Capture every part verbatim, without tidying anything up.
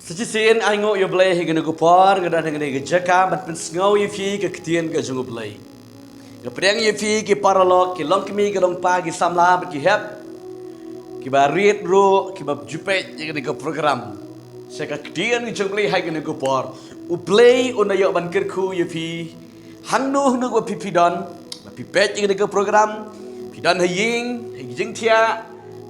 Sa shisien ai nguh ïa U Blei ha kane ka por, nga don ha kane ka jaka ban pynsngew ïa phi ka ktien ka jong U Blei. Nga pdiang ïa phi ki paralok, ki longkmie, ki longpa, ki samla bad ki hep, kiba rit ruh, kiba ju peit ïa kane ka program. Sha ka ktien ka jong U Blei ha kane ka por. U Blei un da ïoh ban kyrkhu ïa phi hangno hangno ba phi phi don, ba phi peit ïa kane ka program, phi don ha ïing, ha ka jingthiah,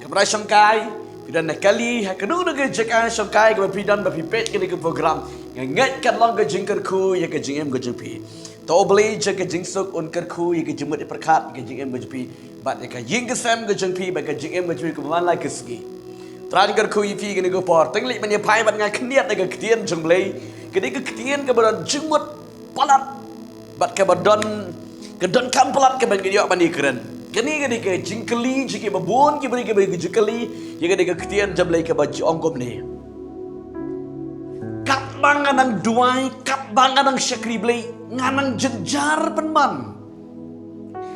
kamra shongkai, phi don ha kali, ha kano kano ka jaka shongkai kaba phi don ba phi peit ïa kane ka program. Nga ngeit kan long ka jingkyrkhu ïa ka jingim ka jong phi. To U Blei jong ka jingsuk un kyrkhu ïa ka jingmut ïa pyrkhat ïa ka jingim ka jong phi, bad ïa ka ïing ka sem ka jong phi, bad ka jingim ka jong phi kumba man la ka sngi. Trai kyrkhu ïa phi kane ka por. Teng lei ban ïa phai bad nga khyndiat da ka ktien jong U Blei. Kane ka ktien kaba don jingmut palat bad kaba don, ka donkam palat kaba ngi ïoh ban ïakren. Kane ka dei ka jingkylli jong kiba bun, kiba dei kiba jingkylli ïa kane ka ktien jong U Blei kaba ju ong kumne. Katba nga nang duwai, katba nga nang shakri Blei, nga nang jynjar pynban.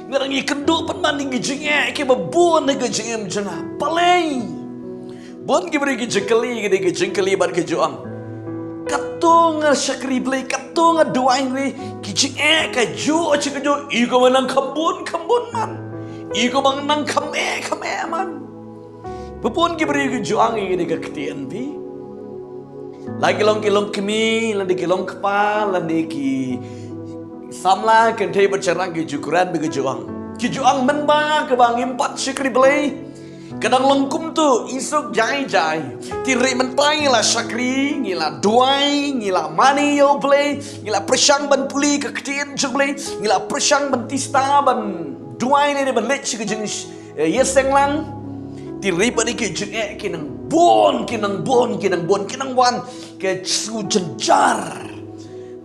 Nga nang ïakynduh pynban ïa ki jingeh kiba bun ha ka jingim jong nga. Balei? Bun ki briew ki jingkylli, ki dei ki jingkylli bad ki ju ong, kato nga shakri Blei, kato nga duwai Blei, ki jingeh ka juh, ka juh, i kumba nang kham bun, kham bun man. I kumba nang kham eh, kham eh man. Ba bun ki briew ki ju ong ïa kane ka ktien phi. La ki long ki longkmie, lane ki longkpa, lane ki samla kynthei bad shynrang ki ju kren bad ki ju ong. Ki ju ong mynba kaba ngim pat shakri Blei, ka dang long kumto, i suk jai jai. Te hynrei mynta ngi la shakri, ngi la duwai, ngi la mane ïa U Blei, ngi la pyrshang ban pule ka ktien jong U Blei, ngi la pyrshang ban tista, ban duwai ne ban leit sha ka jing eh, ïaseng lang. Te hynrei pat ki jingeh ki nang bun, ki nang bun, ki nang bun, ki nang wan, ki shu jynjar.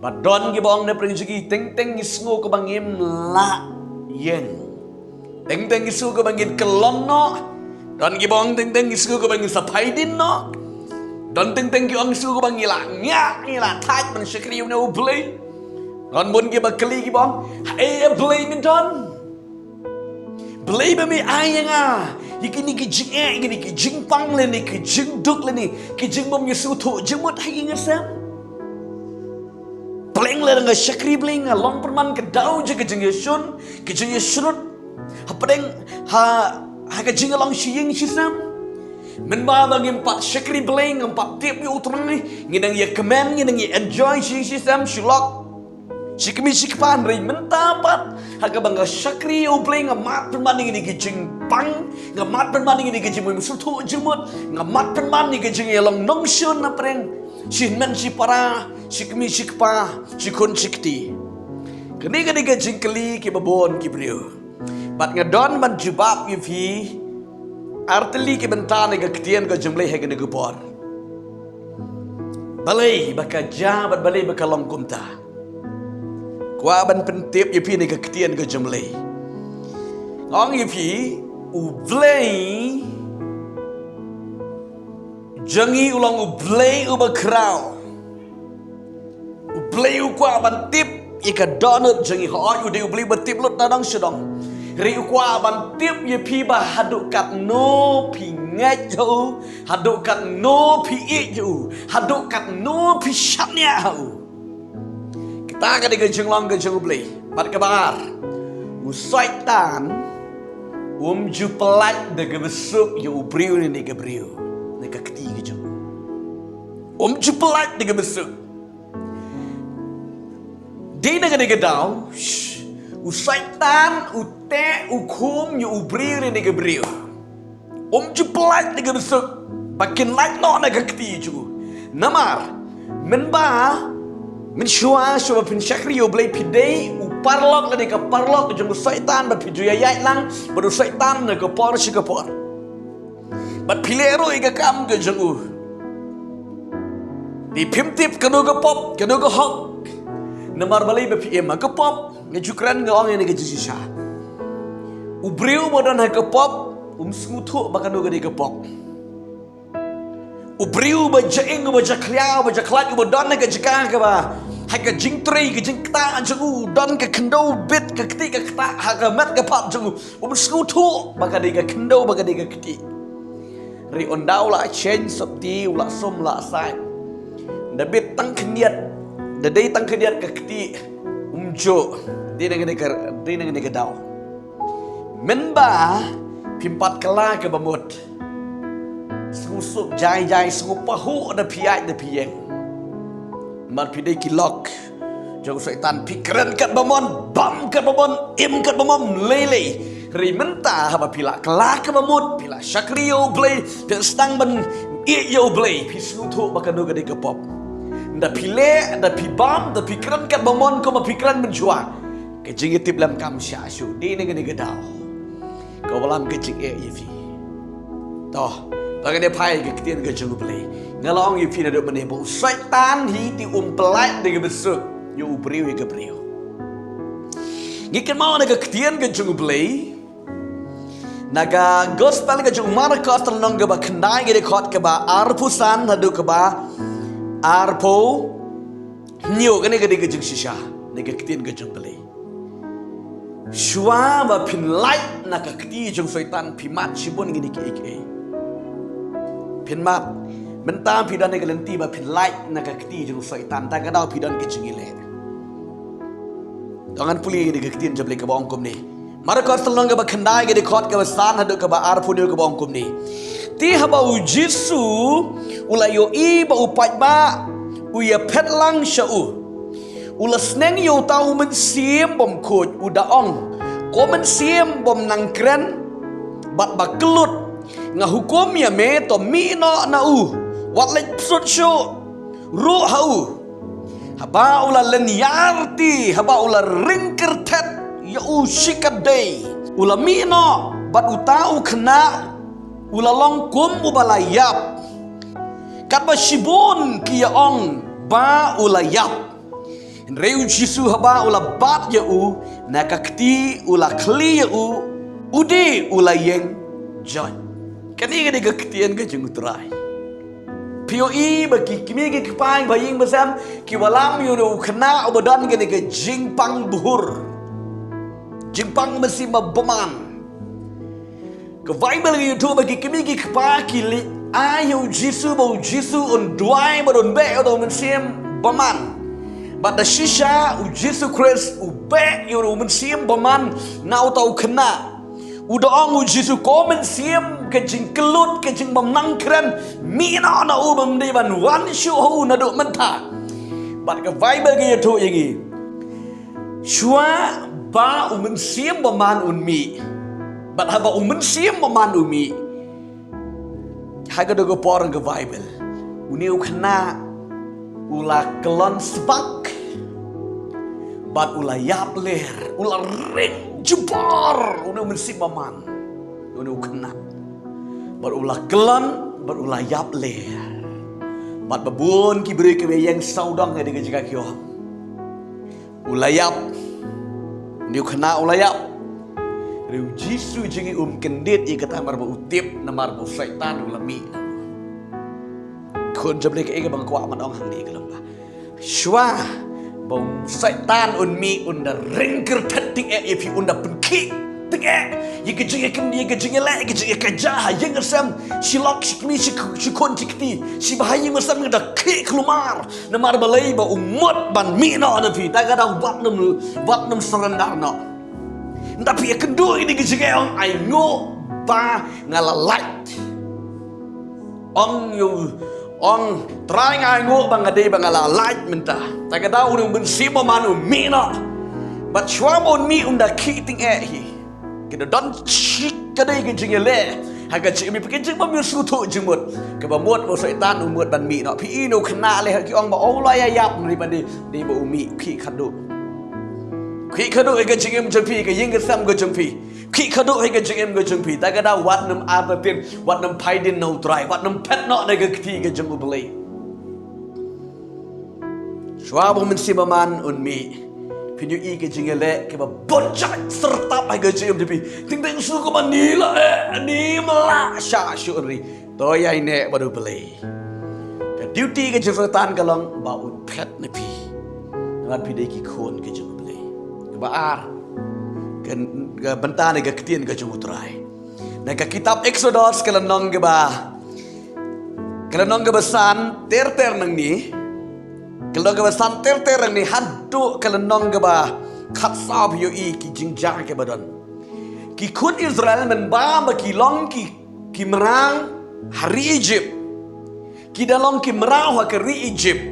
Bad don kiba ong na pdeng jong ki, teng teng ngi sngew kaba ngim lah ïeng. Teng teng ngi sngew kaba ngin kyllon noh. Don kiba ong teng teng ngi sngew kaba ngin sa phai dien noh. Don teng teng ki ong sngew kaba ngi la ngiah, ngi la thait ban shakri ïa une U Blei. Don bun kiba kylli kiba ong, haei U Blei me don? Blei ba me ai ïa nga ïa kine ki jingeh, ïa kine ki jingpang lane ki jingduk lane ki jingbym ïasngewthuh jingmut ha ïing ha sem? Pleng lada nga shakri Blei nga long pynban ka daw jong ka jingïashun, ka jingïashrut hapdeng ha, ha ka jingïalong sha ïing sha sem. Mynba ba ngim pat shakri Blei, ngim pat tip ïa U Trai, ngi dang ïakmen, ngi dang ïa enjoy sha ïing sha sem, shu lok shi kmie shi kpa. Hynrei mynta pat ha kaba nga shakri ïa U Blei nga mad pynban ïa kine ki jingpang, nga mad pynban ïa kine ki jingmut, sngewthuh jingmut, nga mad pynban ïa ki jingïalong nongshun napdeng shi hynmen shi para, shi kmie shi kpa, shi khun shi kti. Kane ka dei ka jingkylli kiba bun ki briew. Bad nga don ban jubab ïa phi artylli ki bynta na ka ktien ka jong U Blei ha kane ka por. Balei ba ka jia bad balei ba ka long kumta? Kwah ban pyntip ïa phi na ka ktien ka jong U Blei. Nga ong ïa phi, U Blei jong ngi u long U Blei uba khraw. U Blei u kwah ban tip ïa ka dohnud jong ngi, hooid u dei U Blei uba tip lut na dong sha dong. Hynrei u kwah ban tip ïa phi ba haduh katno phi ngeit ha u, haduh katno phi ïeit ha u, haduh katno phi shaniah ha u. Kata ka dei ka jinglong ka jong U Blei. Bad kaba ar, u Soitan um ju pyllait da kaba suk ïa u briew ne ka briew na ka kti ka jong u. Um ju pyllait da kaba suk. Dei na kane ka daw, sh-, u Soitan u teh u khum ïa u briew ne ka briew. Um ju pyllait da kaba suk ba kin lait noh na ka kti jong u. Namar mynba mynshuwa shuwa ba phin shakri ïa U Blei phi dei u paralok lane ka paralok jong u Soitan bad phi ju ïaid lang bad u Soitan na ka por sha ka por. Bad phi leh ruh ïa ka kam ka jong u. Te phim tip kano ka pop, kano ka hok. Namar balei ba phi im ha ka pop? Nga ju kren nga ong ïa kane ka jingshisha. U briew uba don ha ka pop um sngewthuh ba kano ka dei ka pop. U briew uba jaing, uba jakhlia, uba jakhlait, uba don ha ka jaka kaba ha ka jingtrei, ka jingktah jong u, don ka khyndew bit, ka kti ka ktah ha ka met ka phad jong u. Um sngewthuh ba ka dei ka khyndew, ba ka dei ka kti. Hynrei ynda u la change sopti, u la sum la sait, Da bit tang khyndiat, da dei tang khyndiat ka kti, um ju, dei na kane ka, dei na kane ka daw. Mynba phim pat kylla kaba mut, sngewsuk jai jai, sngewpahuh da phi ïaid da phi ïeng. Namar phi dei ki lok jong u Soitan, phi kren katba mon, bam katba mon, im katba mon, lei lei. Hynrei mynta haba phi la kylla kaba mut, phi la shakri ïa U Blei, phi sdang ban ïeit ïa U Blei, phi sngewthuh ba kano ka dei ka pop. Da phi leh, da phi bam, da phi kren katba mon, kumba phi kren mynshuwa, ka jingïatiplem kam shah shuh, dei na kane ka daw ka wallam ka jingeh ïa phi. To, ba ngin ïa phai ka ktien ka jong U Blei, nga la ong ïa phi naduh mynne ba u Soitan hi te um pyllait da kaba suk ïa u briew ïa ka briew. Ngi kynmaw na ka ktien ka jong U Blei, na ka gospel ka jong u Markos, lynnong kaba khyndai, ka dkhot kaba arphew san haduh kaba arphew hynñiew, kane ka dei ka jingshisha na ka ktien ka jong U Blei. Shuwa ba phin lait na ka kti jong u Soitan, phi mad shibun kine kiei kiei. Phin mad, mynta phi don ha ka lynti ba phin lait na ka kti jong u Soitan, ta ka daw phi don ka jingïaleh. To ngan pule ïa ka ktien jong U Blei kaba ong kumne. Markos, lynnong kaba khyndai, ka dkhot kaba san haduh kaba arphew hynñiew, kaba ong kumne. Te haba u Jisu u la ïohi ba u paidbah u ïaphet lang sha u, u la sneng ïa uta u mynsiem bymkhuid, u da ong, Ko mynsiem bym nang kren bad ba kyllut, nga hukum ïa me, to mih noh na u, wat leit pyrshah shuh ruh ha u. Haba u la lynñiar te, haba u la ring kyrthet ïa u shikatdei, u la mih noh, bad uta u khynnah u la long kum uba la ïap, katba shibun ki ïa ong ba u la ïap. Hynrei u Jisu haba u la bat ïa u na ka kti, u la khlieh ïa u, u die u la ïeng joit. Kane ka dei ka ktien ka jong U Trai. Phi ïohi ba ki kmie ki kpa ba ïing ba sem ki wallam ïa u khynnah uba don kane ka jingpang bhur, jingpang mynsiem bymman. Ka Baibl ka ïathuh ba ki kmie ki kpa ki leit ai ïa u Jisu, ba u Jisu un duwai bad un beh ïa uta u mynsiem bymman. Bad da shisha u Jisu Khrist u beh ïa u mynsiem bymman na uta u khynnah. U da ong u Jisu, Ko mynsiem ka jingkyllut, ka jingbymnang kren, mih noh na u, bym dei ban wan shuh ha u naduh mynta. Bad ka Baibl ka ïathuh ïa ngi, shuwa ba u mynsiem bymman un mih, bad haba u mynsiem bymman u mih, ha ka dei ka por ka Baibl, une u khynnah u la kyllon sbak bad u la ïap ler, u la ring jubor, une u mynsiem bymman, une u khynnah. Bad u la kyllon bad u la ïap ler. Bad ba bun ki briew kiba ïeng sawdong ha kane ka jaka ki ong, U la ïap. Une u khynnah u la ïap. Hynrei u Jisu jong ngi um kyndit ïa kata namar ba u tip, namar ba u Soitan u la mih. Khun jong U Blei, kaei kaba nga kwah ban ong hangne ka long ba shuwa ba u Soitan un mih, un da ring kyrthet tyngeh ïa phi, un da pynkhih tyngeh ïa ka jingïakynduh, ïa ka jingïaleh, ïa ka jingïakajia ha ïing ha sem, shi lok shi kmie, shi khun shi kti, shi ba ha ïing ha sem, ngi da khih khlumar. Namar balei? Ba u mut ban mih noh na phi. Ta ka daw wat nym, wat nym surrender noh. Nda phi ïakynduh ïa kine ki jingeh, ong, ainguh ba nga la lait. Ong ïa u, ong, Trai, nga ainguh ba nga dei ba nga la lait mynta. Ta ka daw une u mynsiem bymman u mih noh. Bad shuwa ba un mih un da khih tyngeh hi. Ki da don shi ka dei ka jingïaleh ha ka jingim, ka jingbym ïoh sngewthuh jingmut. Kaba mut ba u Soitan u mut ban mih noh. Phi ïohi une u khynnah leh ki ong ba u la ïa ïap, hynrei ba dei, dei ba u mih khih khadduh. Khih khadduh ha ka jingim jong phi, ka ïing ka sem ka jong phi. Khih khadduh ha ka jingim ka jong phi. Ta ka daw wat nym artatien, wat nym phai dien na u Trai, wat nym phet noh na ka kti ka jong U Blei. Shuwa ba u mynsiem bymman un mih, phin ïohi ka jingïaleh kaba bun jait syrtap ha ka jingim jong phi. Teng teng shu kumba ni la eh, ni ma la shah shuh ri. To ïaineh bad U Blei. Ka duty ka jong u Soitan ka long ba un phet na phi. Namar phi dei ki khun ka jong U Blei. Kaba ar, ka, ka bynta na ka ktien ka jong U Trai. Na ka kitab Eksodos ka lynnong kaba, ka lynnong kaba san, ter ter nangne. Ka lynnong kaba san ter ter hangne haduh ka lynnong kaba khatsaw phi ïohi ki jingjia kiba don. Ki khun Israel mynba ba ki long ki, ki mraw ha ri Egypt. Ki dang long ki mraw ha ka ri Egypt.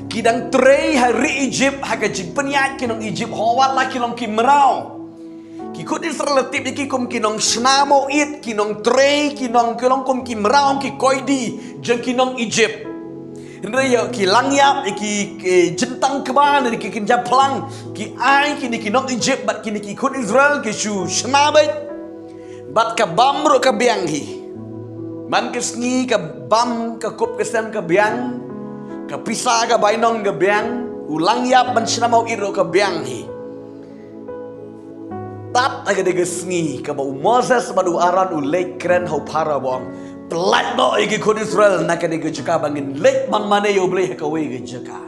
Ki dang trei ha ri Egypt ha ka jingpynïaid ki nong Egypt, hato wat la ki long ki mraw. Ki khun Israel la tip ïa ki kum ki nong shna mawit, ki nong trei, ki nong, ki long kum ki mraw, ki koidi jong ki nong Egypt. Hynrei ïa ki lang ïap, ïa ki, ki jingtang kba, ne ki kynja phlang, ki ai kine ki nong Egypt bad kine ki khun Israel ki shu shna beit. Bad ka bam ruh ka biang hi. Man ka sngi ka bam, ka kup ka sem ka biang, ka pisa ka bainong ka biang, u lang ïap ban shna mawit ruh ka biang hi. Tad ha kane ka sngi kaba u Moses bad u Aaron u leit kren ha u Pharaoh ba ong, pyllait noh ïa ki khun Israel na kane ka jaka ba ngin leit ban mane ïa U Blei ha kawei ka jaka.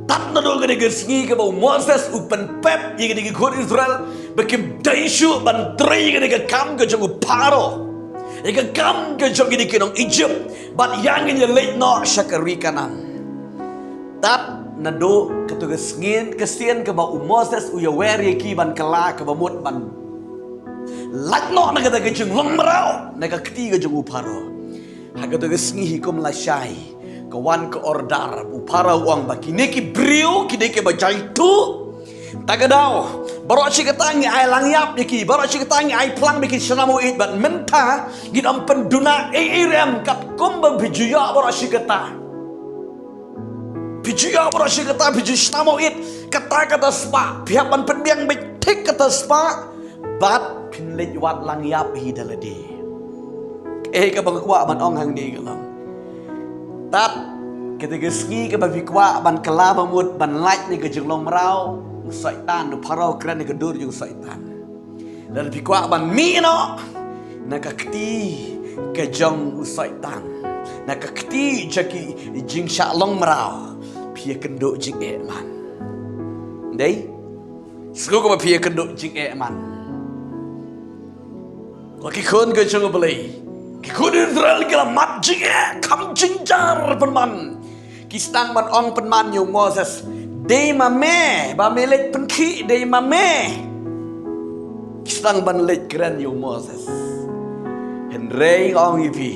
Tad naduh kane ka sngi kaba u Moses u pynpep ïa kine ki khun Israel ba kim dei shuh ban trei ïa kane ka kam ka jong u Pharaoh, ïa ka kam ka jong kine ki nong Egypt, bad ïa ngin ïa leit noh sha ka ri Kanaan. Tad naduh kato ka sien, ka sien kaba u Moses u ïawer ïa ki ban kylla kaba mut ban lait noh na kata ka jinglong mraw na ka kti ka jong u Pharaoh. Ha kato ka sngi hi kum lashai ka wan ka order, u Pharaoh u ong ba kine ki briew ki dei kiba jaituh. Ta ka daw, baroh shi katta ngi ai lang ïap ïa ki, baroh shi katta ngi ai phlang ba ki shna mawit, bad mynta ngin ym pynduna ei ei ruh em katkum ba phi ju ïoh baroh shi katta. Phi ju ïoh baroh shi katta, phi ju shna mawit katta katta spah, phi hap ban pynbiang beit thik katta spah, bad phin leit wad lang ïap hi da lade. Kaei kaba nga kwah ban ong hangne ka long, tad kata ka sngi kaba phi kwah ban kylla ba mut ban lait na ka jinglong mraw, u Soitan, u Pharaoh u kren na ka dur jong u Soitan. Lada phi kwah ban mih noh na ka kti ka jong u Soitan, na ka kti jong ki jingshah long mraw, phi ïakynduh jingeh man. Dei? Sngewbha ba phi ïakynduh jingeh man. Ko ki khun ka jong U Blei, ki khun Israel ki la mad jingeh, kham jynjar pynban. Ki sdang ban ong pynban ïa u Moses, dei ma me ba me leit pynkhih, dei ma me. Ki sdang ban leit kren ïa u Moses. Hynrei nga ong ïa phi,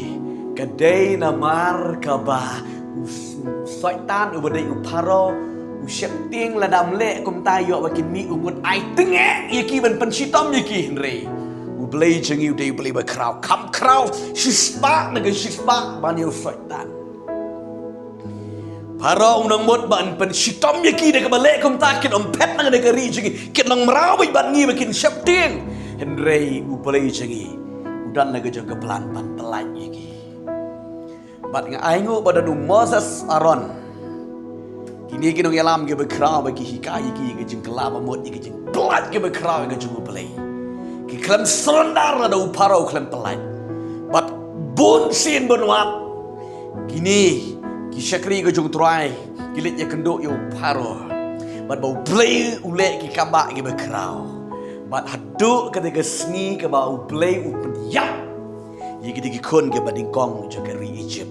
ka dei namar kaba u s-, u Soitan uba dei u Pharaoh u sheptieng, lada ym leh kumta ïoh ba kin mih, u mut ai tyngeh ïa ki ban pynshitom ïa ki, hynrei U Blei jong ngi u dei U Blei ba khraw, kham khraw shispah na ka shispah ban ïa u Soitan. Pharaoh u nang mut ban pynshitom ïa ki da kaba leh kumta, kin ym phet na ka ri jong ngi, kin long mraw beit bad ngi ba kin sheptieng. Hynrei U Blei jong ngi u don la ka jong ka plan ban pyllait ïa ki. Bad nga ai nguh ba don u Moses, Aaron, kine ki nongïalam kiba khraw ba ki hikai ïa ki ïa ka jingkylla ba mut, ïa ka jingpyllait kiba khraw ïa ka jong U Blei. Ki khlem surrender lada u Pharaoh u khlem pyllait. Bad bun sien bun wat kine ki shakri ka jong U Trai ki leit ïakynduh ïa u Pharaoh, bad ba U Blei u leh ki kaba kiba khraw. Bad haduh kata ka sngi kaba U Blei u pynïap ïa kita ki khun kiba nyngkong jong ka ri Egypt.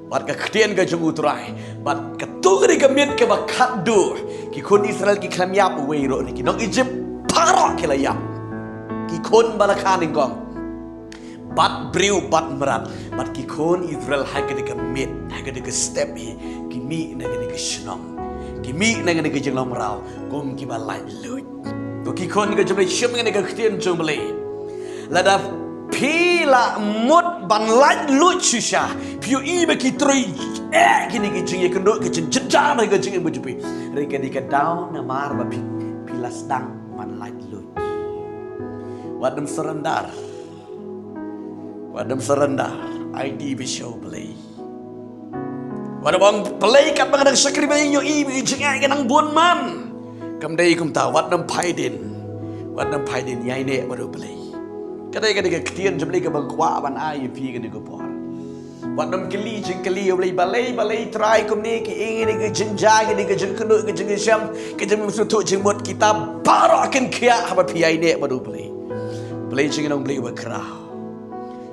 Bad ka ktien ka jong U Trai, bad kato ka dei ka miet kaba khatduh, ki khun Israel ki khlem ïap uwei ruh, ne ki nong Egypt baroh ki la ïap. Ki khun ba la kha nyngkong, bad briew bad mrad, bad ki khun Israel ha ka dei ka miet, ha ka dei ka step hi, ki mih na ka dei ka shnong, ki mih na ka dei ka jinglong mraw kum kiba laitluid. To ki khun ka jong U Blei, shim kane ka ktien jong U Blei. Lada phi la mut ban laitluid shisha, phi ïohi ba ki trei eh kine ki jingïakynduh, ki jingjynjar ha ka jingim ka jong phi, hynrei ka dei ka daw namar ba phi, phi la sdang ban laitluid. Wat nym surrender. Wat nym surrender. Aiti beit sha U Blei. Wat nym ong, Blei, katba nga dang shakri ba ïohi ba i jingeh ka nang bun man. Kam dei kumta, wat nym phai dien. Wat nym phai dien, ïaineh bad U Blei. Ka dei, ka dei ka ktien jong U Blei kaba nga kwah ban ai ïa phi kane ka por. Wat nym kylli jingkylli ïa U Blei, balei, balei Trai kumne, kiei kine ki jingjia, kine ki jingkynduh, ki jingshem, ki jingmut, sngewthuh jingmut, kita baroh kin khiah haba phi ïaineh bad U Blei. Blei jong ngi u long Blei uba khraw.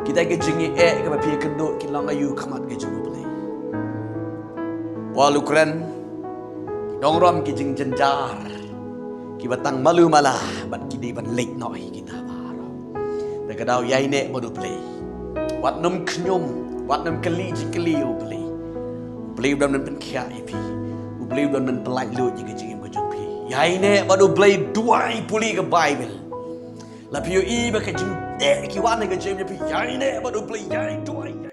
Kita ki jingeh kaba phi ïakynduh kin long aïu ha khmat ka jong U Blei? Paul u kren, nongrom ki jingjynjar kiba tang malu mala bad ki dei ban leit noh hi kita baroh. Te ka daw ïaineh bad U Blei. Wat nym khñium, wat nym kylli jingkylli ïa U Blei. U Blei u don ban pynkhiah ïa phi. U Blei u don ban pyllait lut ïa ka jingim ka jong phi. Ïaineh bad U Blei, duwai pule ka Baibl. La phi ïohi ba ka jingeh ki wan ha ka jingim jong phi, ïaineh bad U Blei, ïai duwai.